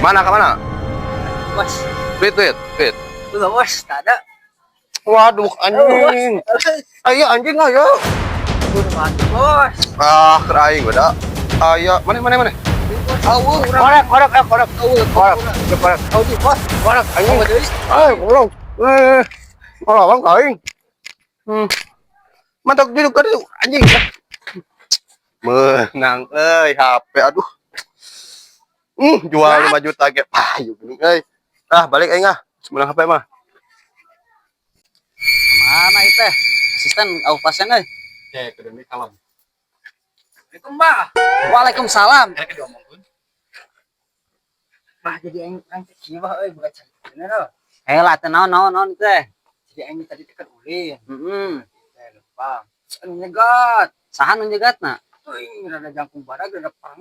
Mana, ke mana? Bos. Duit, duit, duit. Tuh, bos, tak ada. Waduh, anjing. Ayo anjing, ayo. Udah mati, bos. Ah, keur aing beda. Ayo, mana, mana, mana? Awu, Korek, korek, eh, korek. Korek, korek. Awu, di, bos. Korek, anjing. Awu, deui. Eh, goblok. Eh, ngelawan ka aing. Mantap duduk duduk anjing. Menang euy HP, aduh. Jual 5 juta ge payu geuning euy. Ah, balik aing ah. Menang HP mah. Mana itu teh? Asisten au pasien euy. Oke, kudu kalem. Assalamualaikum, Bah. Waalaikumsalam. Karena diomongkeun. Bah, jadi aing aing teh kieu, Bah, euy, bukan cerita bener. Eh lah teh, naon naon naon teh? Jadi aing tadi teh kan ulin. Heeh. Teh lupa. Anu nyegat. Saha nu nyegatna? Teuing rada jangkung badag, rada parang.